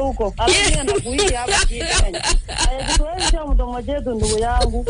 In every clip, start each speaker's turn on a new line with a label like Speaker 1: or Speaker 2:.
Speaker 1: huko. Alafu mimi nakuishi hapa Kenya. Aya, Kiswahili sio mdomo chetu ndugu yangu.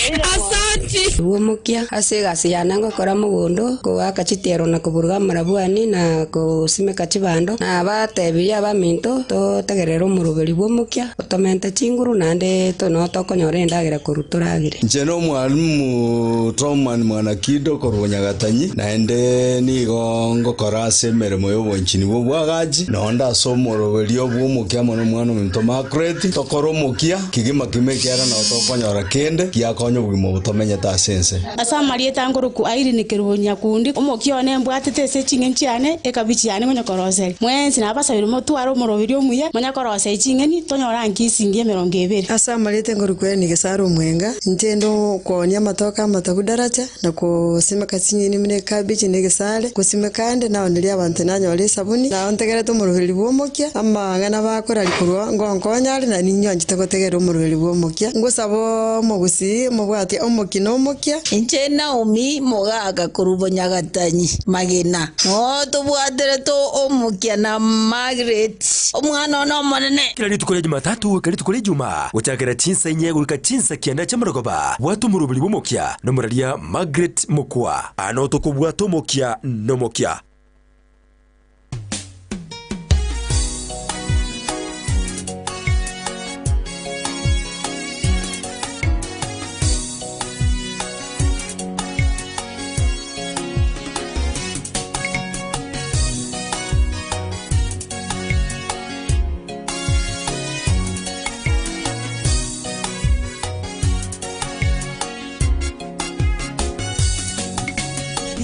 Speaker 1: Ile
Speaker 2: Asanti.
Speaker 3: Bwomokia ase egasi yane ngokora mogondo koaka chitiero na koburuga amarabwani na kosimeka chibando na batebirie abaminto totegerere omoroberi bwomokia otomente chinguru naende no tokonyora endagera korwa toragere.
Speaker 4: Inche na omwalimu Troman Mwanakido korwa Nyagatanyi, naende nigo ngokora ase emeremo y'obonchini bw'obwagachi, nonde ase omoroberio bw'omokia amo nomwana ominto Margaret, tokore omokia kegima kegima ekiagera nao tokonyora kende giakonya obogima obo tomenyete ase ense.
Speaker 5: Ase amarieta ngorokwa Irene Kerubo Nyakundi, omokia one mbwatete ase ching'eni chiane, ekabichi yane ngonya koroseria. Mwensi nabasabire motware omoroberi omuya, monya koroseria ching'eni, tonyore anki esingi 20.
Speaker 6: Ase amarieta ngorokwa Eni Gesare Omwenga, inche inde okoonia amatoke amatobu daraja, na gosimeka chinyeni buna ekabichi na egesare, gosimeka ande naonerie abanto nanyore esabuni, nao ntegerete omoroberi bw'omokia, amang'ana bakoraria korwa ngonkonya are, na ninywanchete gotegerera omoroberi bw'omokia. Ngosaba omogusii omobwate omokia na omokia.
Speaker 7: Inche Naomi mogaka korwa Bonyagatanyi magena, noo tobwaterete omokia na Margaret, omwana one omonene.
Speaker 8: Kera rituko ria Jumatatu goika rituko ria Ijumaa, gochakera chinsa inye goika chinsa kianda chi'amorogoba, bwata omoroberi bw'omokia nomoraria Margaret Mokua. Aa noo tokobwata omokia nomokia.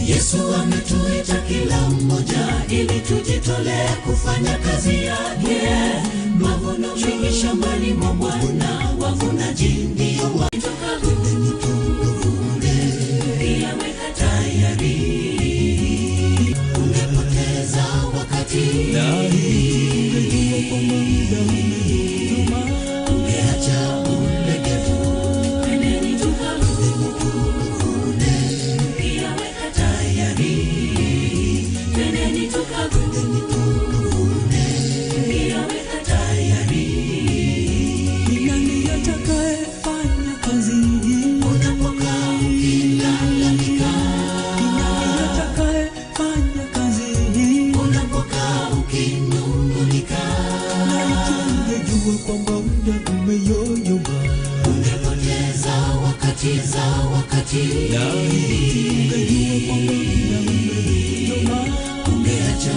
Speaker 9: Yesu ametuita kila mmoja ili tujitolee kufanya kazi yake. Mavuno mengi shambani mwa Bwana, wavunaji ndio watoka tuvune. Pia weka tayari, ungepoteza wakati ungeacha ulegevu. Twendeni tukavune, pia weka tayari. Twendeni tukavune, pia weka tayari.
Speaker 10: Ni nani atakayefanya kazi hii?
Speaker 9: Unapokaa ukilalamika,
Speaker 10: Ni nani atakayefanya kazi hii?
Speaker 9: unapokaa ukinung'unika,
Speaker 10: Na ungejua kwamba muda umeyoyoma,
Speaker 9: ungepoteza wakati za wakati,
Speaker 10: na ungejua kwamba muda umeyoyoma,
Speaker 9: ungeacha